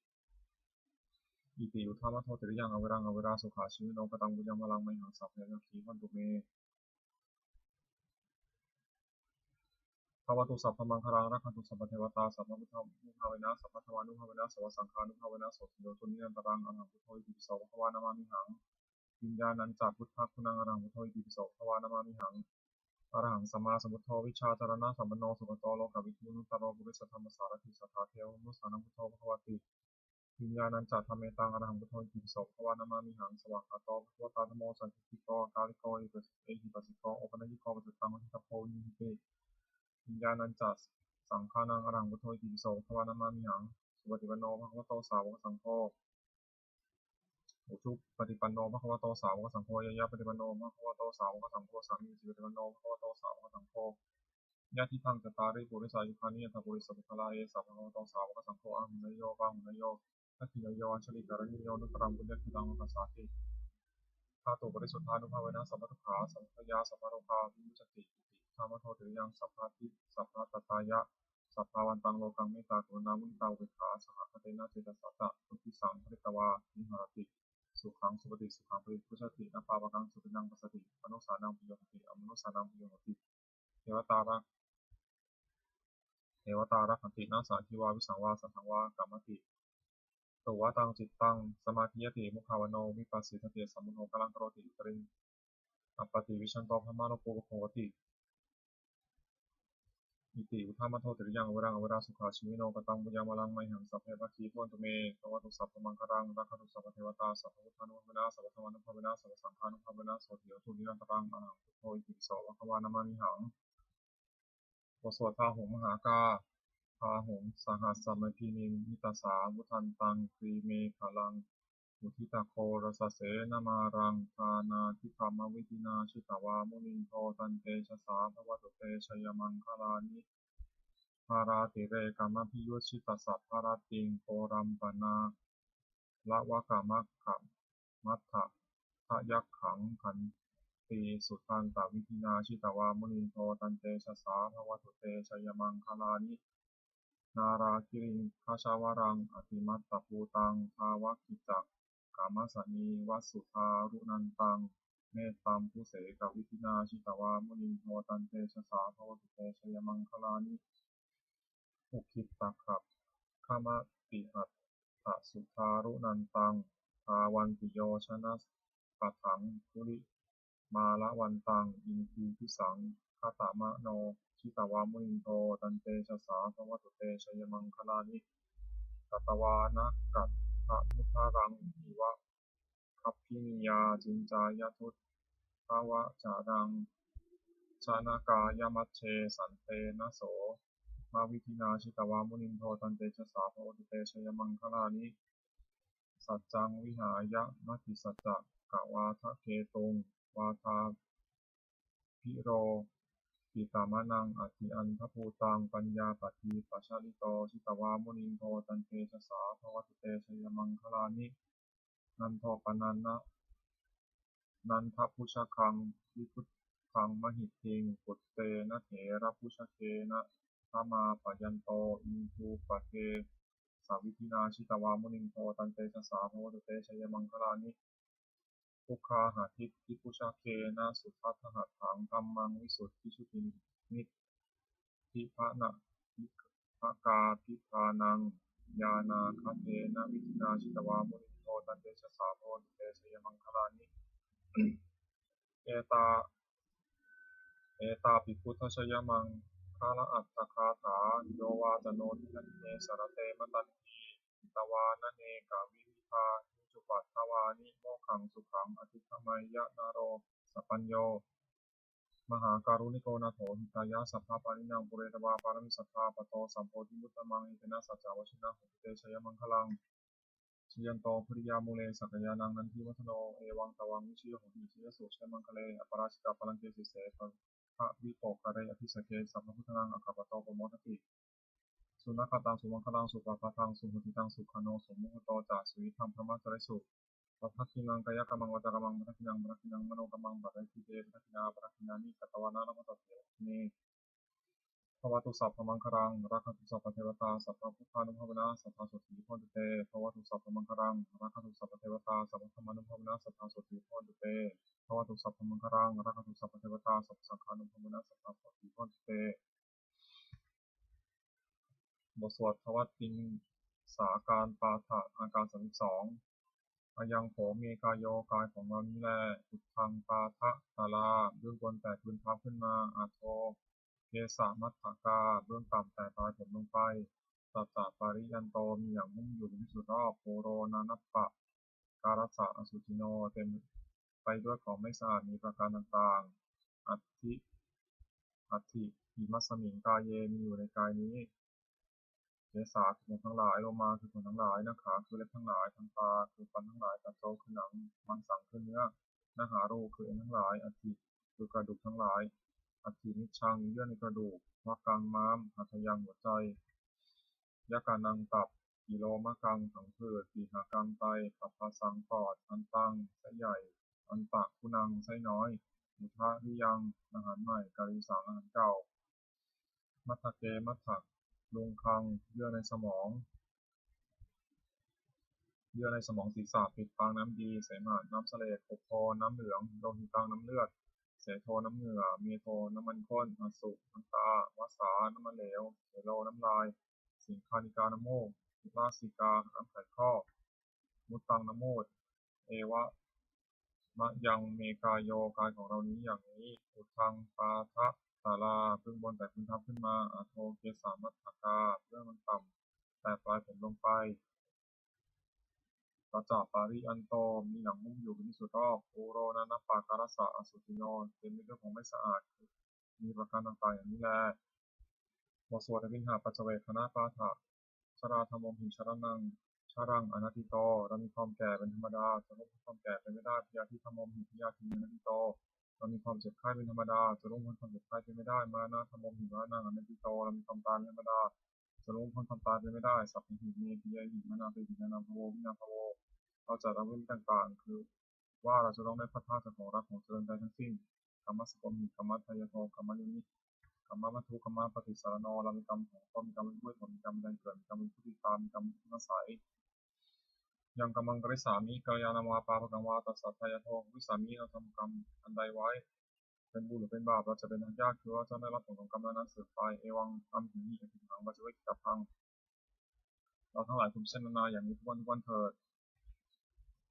Iti uddhamadho tiriyaṃ averaṃ averā sukhajīvino. Kataṃ puññaphalaṃ mayhaṃ sabbe bhāgī bhavantu me. Bhavatu sabbamaṅgalaṃ, rakkhantu sabbadevatā, sabbabuddhānubhāvena sabbadhammānubhāvena sabbasaṅghānubhāvena sotthī hontu nirantaraṃ. Arahaṃ buddho itipi so bhagavā namāmihaṃ. Viññāṇañca buddhaguṇaṃ, arahaṃ buddho itipi so bhagavā namāmihaṃ. Arahaṃ sammāsambuddho vijjācaraṇasampanno sugato lokavidū anuttaro purisadammasārathi satthā devamanussānaṃ buddho bhagavāti. Viññāṇañca dhammetaṃ, arahaṃ buddho itipi so bhagavā namāmihaṃ. Svākkhāto bhagavatā dhammo sandiṭṭhiko akāliko ehipassiko opanayiko paccattaṃ veditabbo viññūhīti. Viññāṇañca saṅghānaṃ, arahaṃ buddho itipi so bhagavā namāmihaṃ. Supaṭipanno bhagavato sāvakasaṅgho, ujupaṭipanno bhagavato sāvakasaṅgho, ñāyapaṭipanno bhagavato sāvakasaṅgho, sāmīcipaṭipanno bhagavato sāvakasaṅgho, yadidaṃ cattāri purisayugāni aṭṭha purisapuggalā, esa bhagavato sāvakasaṅgho, āhuneyyo pāhuneyyo dakkhiṇeyyo añjalikaraṇīyo anuttaraṃ puññakkhettaṃ lokassāti. Dhātuparisuddhānubhāvena sabbadukkhā sabbabhayā sabbarogā vimuccanti. Iti uddhamadho tiriyaṃ sabbadhi sabbattattāya sabbāvantaṃ lokaṃ mettā karuṇā muditā upekkhā sahagatena cetasā catuddisaṃ pharitvā viharati. Sukhaṃ supati, sukhaṃ paṭibujjhati, na pāpakaṃ supinaṃ passati, manussānaṃ piyo hoti, amanussānaṃ piyo hoti, devatā ra devatā rakkhanti, nāssa aggi vā visaṃ vā satthaṃ vā kamati, tuvaṭaṃ cittaṃ samādhiyati, mukhavaṇṇo vippasīdati, asammuḷho kalaṃ karoti, uttariṃ appaṭivijjhanto brahmalokūpago hoti. Iti uddhamadho tiriyaṃ averaṃ averā sukhā jīvino. Kataṃ puññaṃ balaṃ mayhaṃ sabbe bhāgī bhavantu me. Bhavatu sabbamaṅgalaṃ, rakkhantu sabbadevatā, sabbabuddhānubhāvena, sabbadhammānubhāvena, sabbasangghānubhāvena, sotthī hontu nirantaraṃ. Arahaṃ buddho itipiso bhagavā namāmihaṃ. บทสวดพาหุงมหากา Bāhuṃ sahassamabhinimmitasāvudhantaṃ grīmekhalaṃ uditaghorasasenamāraṃ dānādidhammavidhinā jitavā munindo tantejasā bhavatu te jayamaṅgalāni. Mārātirekamabhiyujjhitasabbarattiṃ ghorampanāḷavakamakkhamathaddhayakkhaṃ khantīsudantavidhinā jitavā munindo tantejasā bhavatu te jayamaṅgalāni. Nāḷāgiriṃ gajavaraṃ atimattabhūtaṃ dāvaggicakkamasanīva sudāruṇantaṃ mettambusekavidhinā jitavā munindo tantejasā bhavatu te jayamaṅgalāni. Ukkhittakhaggamatihatthasudāruṇantaṃ dhāvantiyojanapathaṅgulimālavantaṃ iddhībhisaṅkhatamano jitavā munindo tantejasā bhavatu te jayamaṅgalāni. Katvāna kaṭṭhamudaraṃ iva gabbhinīyā ciñcāya duṭṭhavacanaṃ janakāyamajjhe santena somavidhinā jitavā munindo tantejasā bhavatu te jayamaṅgalāni. Saccaṃ vihāya matisaccakavādaketuṃ vādābhiropitamanaṃ atiandhabhūtaṃ paññāpadīpajalito jitavā munindo tantejasā bhavatu te jayamaṅgalāni. Nandopanandabhujagaṃ vibudhaṃ mahiddhiṃ puttena therabhujagena damāpayanto iddhūpadesavidhinā jitavā munindo tantejasā bhavatu te jayamaṅgalāni. Duggāhadiṭṭhibhujagena sudaṭṭhahatthaṃ brahmaṃ visuddhijutimiddhibakābhidhānaṃ ñāṇāgadena vidhinā jitavā munindo tantejasā bhavatu te jayamaṅgalāni. Etā Etāpi buddhajayamaṅgalaaṭṭhagāthā yo vācano dinadine sarate matandī hitvānanekavividhāni cupaddavāni mokkhaṃ sukhaṃ adhigameyya naro sapañño. Mahākāruṇiko nātho hitāya sabbapāṇinaṃ pūretvā pāramī sabbā patto sambodhimuttamaṃ etena saccavajjena hotu te jayamaṅgalaṃ. Jayanto bodhiyā mūle sakyānaṃ nandivaḍḍhano evaṃ tvaṃ vijayo hohi jayassu jayamaṅgale aparājitapallaṅke sīse paṭhavipokkhare abhiseke sabbabuddhānaṃ aggappatto pamodati. Sunakkhattaṃ sumaṅgalaṃ supabhātaṃ suhuṭṭhitaṃ sukhaṇo sumuhutto ca suyiṭṭhaṃ brahmacārisu padakkhiṇaṃ kāyakammaṃ vācākammaṃ padakkhiṇaṃ padakkhiṇaṃ manokammaṃ paṇidhī te padakkhiṇā padakkhiṇāni katvāna labhantatthe padakkhiṇe. Bhavatu sabbamaṅgalaṃ rakkhantu sabbadevatā sabbabuddhānubhāvena sadā sotthī bhavantu te. Bhavatu sabbamaṅgalaṃ rakkhantu sabbadevatā sabbadhammānubhāvena sadā sotthī bhavantu te. Bhavatu sabbamaṅgalaṃ rakkhantu sabbadevatā sabbasaṅghānubhāvena sadā sotthī bhavantu te. บทสวดทวัตติงสาการปาฐะ อาการสามสิบสอง Ayaṃ kho me kāyo กายของเรานี้แล uddhaṃ pādatalā เบื้องบนแต่พื้นเท้าขึ้นมา adho kesamatthakā เบื้องต่ำแต่ปลายผมลงไป sattapariyanto มีอย่างหุ้มอยู่เป็นที่สุดรอบ pūro nānappakārassa asucino เต็มไปด้วยของไม่สะอาดมีประการต่างๆ atthi atthi imasmiṃ kāye มีอยู่ในกายนี้ kesā คือผมทั้งหลาย lomā คือขนทั้งหลาย nakhā คือเล็บทั้งหลาย dantā คือฟันทั้งหลาย taco คือหนัง maṃsaṃ คือเนื้อ nahārū คือเอ็นทั้งหลาย aṭṭhi คือกระดูกทั้งหลาย aṭṭhimijjhaṃ เยื่อในกระดูก vakaṃ ม้าม hadayaṃ หัวใจ yakanaṃ ตับ kilomakaṃ ผังผืด pihakaṃ ไต pabbasaṃ ปอด antaṃ ไส้ใหญ่ antaguṇaṃ ไส้น้อย udariyaṃ อาหารใหม่ karīsaṃ อาหารเก่า matthake matthaluṅgaṃ เยื่อในสมอง เยื่อในสมองศีรษะ pittaṃ น้ำดี semha น้ำเสลด pokko น้ำเหลือง lohitaṃ น้ำเลือด sedo น้ำเหงื่อ medo น้ำมันข้น assu น้ำตา vasā น้ำมันเหลว selo น้ำลาย siṅghāṇikā น้ำมูก lasiká น้ำไขข้อ muttaṃ น้ำมูตร evamayaṃ me kāyo กายของเรานี้อย่างนี้ uddhaṃ pāda Udittarā เบื้องบนแต่พื้นเท้าขึ้นมา Adho kesamatthakkā เบื้องต่ำแต่ปลายผมลงไป Rajapariyanto มีหนังหุ้มอยู่เป็นที่สุดรอบ Pūro nānappakārassa asūcino เต็มไปด้วยของไม่สะอาด มีประการต่างๆอย่างนี้แล บทสวด Abhiṇhapaccavekkhaṇapāṭha Jarādhammomhi jaraṃ anatīto เรามีความแก่เป็นธรรมดา จะล่วงพ้นความแก่ไปไม่ได้ Byādhidhammomhi byādhiṃ anatīto เรามีความเจ็บไข้เป็นธรรมดา จะล่วงพ้นความเจ็บไข้ไปไม่ได้ Maraṇadhammomhi maraṇaṃ anatīto เรามีความตายเป็นธรรมดา จะล่วงพ้นความตายไปไม่ได้ Sabbehi me piyehi manāpehi nānābhāvo vinābhāvo เราจัดเอาเวรต่างๆ คือว่าเราจะต้องได้พลัดพรากจากของรักของเจริญใจทั้งสิ้น Kammassakomhi kammadāyādo kammayoni kammabandhu kammapaṭisaraṇo เรามีกรรมของตน มีกรรมเป็นผู้ให้ผล มีกรรมเป็นแดนเกิด มีกรรมเป็นผู้ติดตาม มีกรรมเป็นผู้อาศัย Yaṃ kammaṃ karissāmi kalyāṇaṃ vā pāpakaṃ vā tassa dāyādo bhavissāmi เราทำกรรมอันใดไว้ เป็นบุญหรือเป็นบาป เราจะเป็นทายาท คือว่าจะได้รับผลของกรรมนั้นๆสืบไป Evaṃ amhehi abhiṇhaṃ paccavekkhitabbhaṃ เราทั้งหลายควรพิจารณาอย่างนี้ทุกวันทุกวันเถิด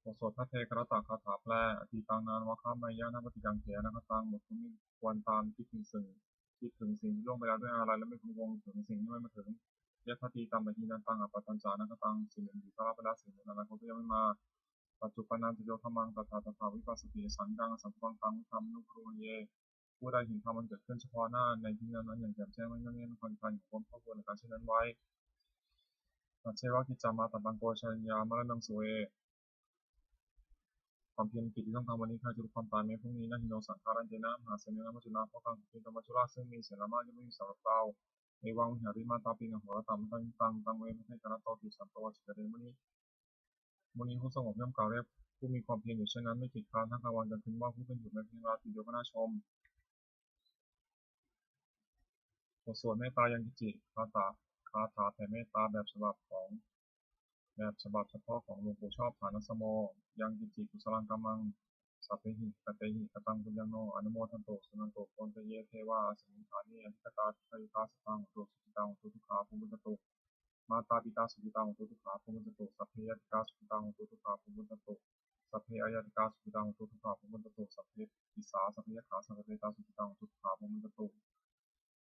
บทสวด Bhaddekarattagāthā แปล Atītaṃ nānvāgameyya nappaṭikaṅkhe anāgataṃ บุคคลไม่ควรตามคิดถึงสิ่ง คิดถึงสิ่งที่ล่วงไปแล้วด้วยอาลัย และไม่ควรพะวงถึงสิ่งที่ยังไม่มาถึง Yadatītaṃ pahīnantaṃ appattañca anāgataṃ สิ่งอดีตก็ละไปแล้ว สิ่งอนาคตก็ยังไม่มา Paccuppannañca yo dhammaṃ tattha tattha vipassati, asaṃhiraṃ asaṅkuppaṃ taṃ viddhā manubrūhaye ผู้ใดเห็นธรรมอันเกิดขึ้นเฉพาะหน้าในที่นั้นๆอย่างแจ่มแจ้ง ไม่ง่อนแง่น ไม่คลอนแคลน ควรพอกพูนอาการเช่นนั้นไว้ Ajjeva kiccamātappaṃ ko jaññā maraṇaṃ suve ความเพียรกิจที่ต้องทำวันนี้ ใครจะรู้ความตายแม้พรุ่งนี้ Na hi no saṅgarantena mahāsenena maccunā, เพราะการผัดเพี้ยนกับมัจจุราชซึ่งมีเสนามาก ย่อมไม่มีสำหรับเรา Evaṃ vihārimātāpiṃ ahorattamatanditaṃ, taṃ ve bhaddekarattoti santo ācikkhate muni. มุนีผู้สงบย่อมกล่าวเรียกผู้มีความเพียรอยู่เช่นนั้น ไม่เกียจคร้านทั้งกลางวันกลางคืน ว่าผู้เป็นอยู่แม้เพียงราตรีเดียวก็น่าชม บทสวดเมตตายังกิจจิ คาถา คาถาแผ่เมตตาแบบฉบับของ แบบฉบับเฉพาะของหลวงปู่ชอบ ฐานะสโม Yaṃ kiñci kusalaṃ kammaṃ sabbehi katehi kataṃ puññaṃ no anumodantu, suṇantu bhonto ye devā asmiṃ ṭhāne adhigatā, dīghāyukā sadā hontu, sukhitā hontu, dukkhā pamuñcantu. Mātāpitā sukhitā hontu, dukkhā pamuñcantu. Sabbe ñātikā sukhitā hontu, dukkhā pamuñcantu. Sabbe aññātikā sukhitā hontu, dukkhā pamuñcantu. Sabbe pisā sabbe yakkhā sabbe petā sukhitā hontu, dukkhā pamuñcantu.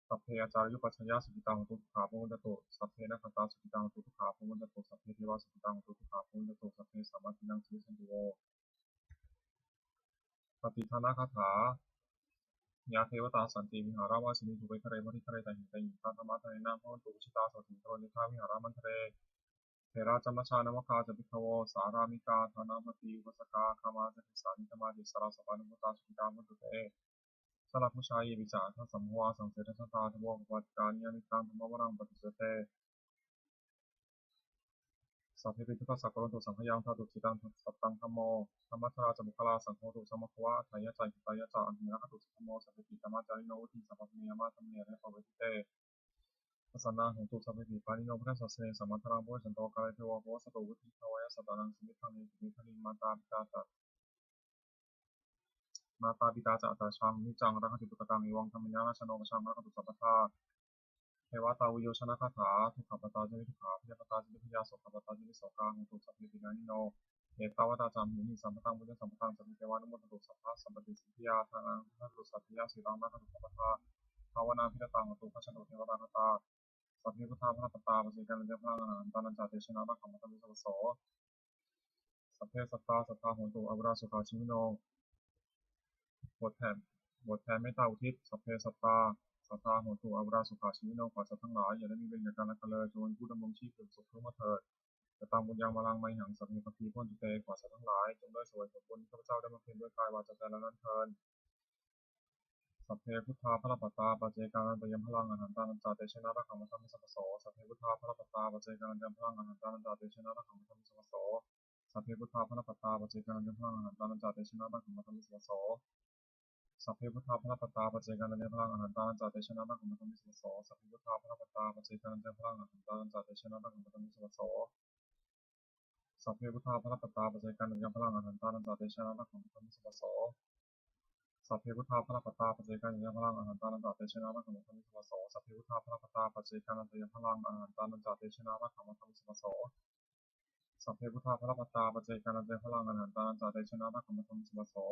Sabbe ācariyupajjhāyā sukhitā hontu, dukkhā pamuñcantu. Sabbe nakkhattā sukhitā hontu, dukkhā pamuñcantu. Sabbe devā sukhitā hontu, dukkhā pamuñcantu. Sabbe sampattīnaṃ samijjhantu vo. Pattidānagāthā. Yā devatā santi vihāravāsinī, thūpe ghare bodhighare tahiṃ tahiṃ, tā dhammadānena bhavantu pūjitā, sotthiṃ karontedha vihāramaṇḍale. Therā ca majjhā navakā ca bhikkhavo, sārāmikā dānapatī upāsakā, gāmā ca desā nigamā ca issarā, sappāṇabhūtā sukhitā bhavantu te. Jalābujā yepi ca aṇḍasambhavā, saṃsedajātā athavopapātikā, niyyānikaṃ dhammavaraṃ paṭicca te, sabbepi dukkhassa karontu saṅkhayaṃ. Ṭhātu cittaṃ sattadhammo, dhammajjalā ca puggalā, saṅgho hotu samaggo va, atthāya ca hitāya ca. Amhe rakkhatu saddhammo, sabbepi dhammacārino, vuḍḍhiṃ sampāpuṇeyyāma, dhamme ariyappavedite. Pasannā hontu sabbepi, pāṇino buddhasāsane, sammā dhāraṃ pavecchanto, kāle devo pavassatu, vuḍḍhibhāvāya sattānaṃ, samiddhaṃ netu medaniṃ. Mātā pitā ca, mātā pitā ca atrajaṃ, niccaṃ rakkhanti puttakaṃ, evaṃ dhammena rājāno, pajaṃ rakkhantu sabbadā. Devatāuyyojanagāthā. Dukkhappattā ca niddukkhā, bhayappattā ca nibbhayā, sokappattā ca nissokā, hontu sabbepi pāṇino. Ettāvatā ca amhehi, sambhataṃ puññasampadaṃ, sabbe devānumodantu, sabbasampattisiddhiyā. Dānaṃ dadantu saddhāya, sīlaṃ rakkhantu sabbadā, bhāvanābhiratā hontu, gacchantu devatāgatā. Sabbe buddhā balappattā, paccekānañca balaṃ, arahantānañca tejena, rakkhaṃ bandhāmi sabbaso. Sabbe sattā sadā hontu, averā sukhajīvino. บทแผ่ บทแผ่เมตตาอุทิศ Sabbe sattā sadā hontu, averā sukhajīvino. ขอสัตว์ทั้งหลายอย่าได้มีเวรแก่กันและกันเลย จงเป็นผู้ดำรงชีพอยู่สุขทุกเมื่อเถิด Kataṃ puññaṃ balaṃ mayhaṃ, sabbe bhāgī bhavantu te. ขอสัตว์ทั้งหลายจงได้เสวยผลบุญที่ข้าพเจ้าได้บำเพ็ญด้วยกายวาจาใจแล้วนั้นเทอญ Sabbe buddhā balappattā, paccekānañca yaṃ balaṃ, arahantānañca tejena, rakkhaṃ bandhāmi sabbaso. Sabbe buddhā balappattā, paccekānañca yaṃ balaṃ, arahantānañca tejena, rakkhaṃ bandhāmi sabbaso. Sabbe buddhā balappattā, paccekānañca yaṃ balaṃ, arahantānañca tejena, rakkhaṃ bandhāmi sabbaso. Sabbe buddhā balappattā, paccekānañca yaṃ balaṃ, arahantānañca tejena, rakkhaṃ bandhāmi sabbaso. Sabbe buddhā balappattā, paccekānañca yaṃ balaṃ, arahantānañca tejena, rakkhaṃ bandhāmi sabbaso. Sabbe buddhā balappattā, paccekānañca yaṃ balaṃ, arahantānañca tejena, rakkhaṃ bandhāmi sabbaso. Sabbe buddhā balappattā, paccekānañca yaṃ balaṃ, arahantānañca tejena, rakkhaṃ bandhāmi sabbaso. Sabbe buddhā balappattā, paccekānañca yaṃ balaṃ, arahantānañca tejena, rakkhaṃ bandhāmi sabbaso. Sabbe buddhā balappattā, paccekānañca yaṃ balaṃ, arahantānañca tejena, rakkhaṃ bandhāmi sabbaso.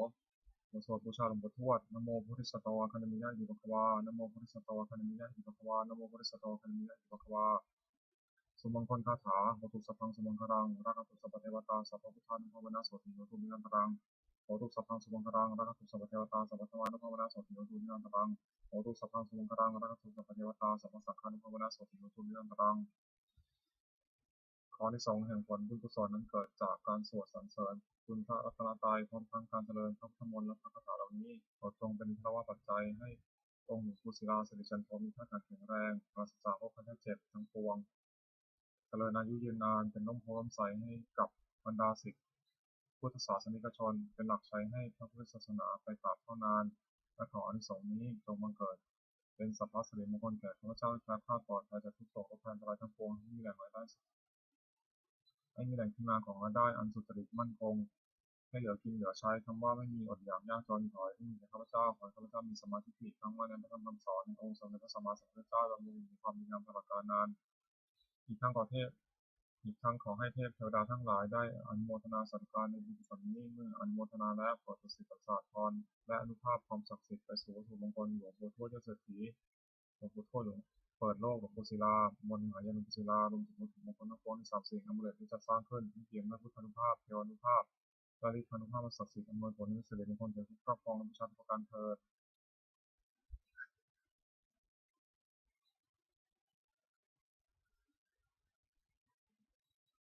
บทสวดบูชาหลวงปู่ทวด Namo bodhisatto āgantimāya iti bhagavā. Namo bodhisatto āgantimāya iti bhagavā. Namo bodhisatto āgantimāya iti bhagavā. สุมังคลคาถา Hotu sabbaṃ sumaṅgalaṃ, rakkhantu sabbadevatā, sabbabuddhānubhāvanā sotthī hotu nirantaraṃ. Hotu sabbaṃ sumaṅgalaṃ, rakkhantu sabbadevatā, sabbadhammānubhāvanā sotthī hotu nirantaraṃ. Hotu sabbaṃ sumaṅgalaṃ, rakkhantu sabbadevatā, sabbasaṅghānubhāvanā sotthī hotu nirantaraṃ. อานิสงส์แห่งผลบุญกุศลนั้นเกิดจากการสวดสรรเสริญคุณพระรัตนตรัย พร้อมทั้งการเจริญพระพุทธมนต์และพระคาถาเหล่านี้ ขอจงเป็นพลวปัจจัยให้องค์หลวงปู่ศิลา สิริจันโท มีพระขันแข็งแรง ปราศจากโรคภัยไข้เจ็บทั้งปวง เจริญอายุยืนนาน เป็นร่มโพธิ์ร่มไทรให้กับบรรดาศิษย์พุทธศาสนิกชน เป็นหลักชัยให้พระพุทธศาสนาไปตราบเท่านาน และขออานิสงส์นี้จงบังเกิดเป็นสัพพสิริมงคลแก่ข้าพเจ้า ให้แคล้วคลาดปลอดภัยจากทุกข์โศกโรคภัยอันตรายทั้งปวง ให้มีแหล่งรายได้ ให้มีแหล่งที่มาของรายได้อันสุจริตมั่นคง ให้เหลือกินเหลือใช้ คำว่าไม่มีอดอยากยากจน ขอให้ไม่มีแก่ข้าพเจ้า ขอให้ข้าพเจ้ามีสัมมาทิฏฐิ ตั้งมั่นในพระธรรมคำสอนแห่งองค์สมเด็จพระสัมมาสัมพุทธเจ้า ดำรงอยู่ในความดีงามตลอดกาลนาน อีกทั้งขอเทพ อีกทั้งขอให้เทพเทวดาทั้งหลายได้อนุโมทนาสาธุการในบุญกุศลนี้ เมื่ออนุโมทนาแล้ว โปรดประสิทธิ์ประสาทพร และอนุภาพความศักดิ์สิทธิ์ไปสู่วัตถุมงคลหลวงปู่ทวดยอดเศรษฐี หลวงปู่ทวดหลวงเปิดโลก หลวงปู่ศิลา มนต์มหายันต์หลวงปู่ศิลา รวมถึงวัตถุมงคลทั้งปวงทั้งสามสิ่ง อามูเลตที่จัดสร้างขึ้น ให้เปี่ยมด้วยพุทธานุภาพ เทวานุภาพ และฤทธานุภาพอันศักดิ์สิทธิ์ อำนวยผลให้เป็นสิริมงคลแก่ผู้ครอบครองและบูชาทุกประการเทอญ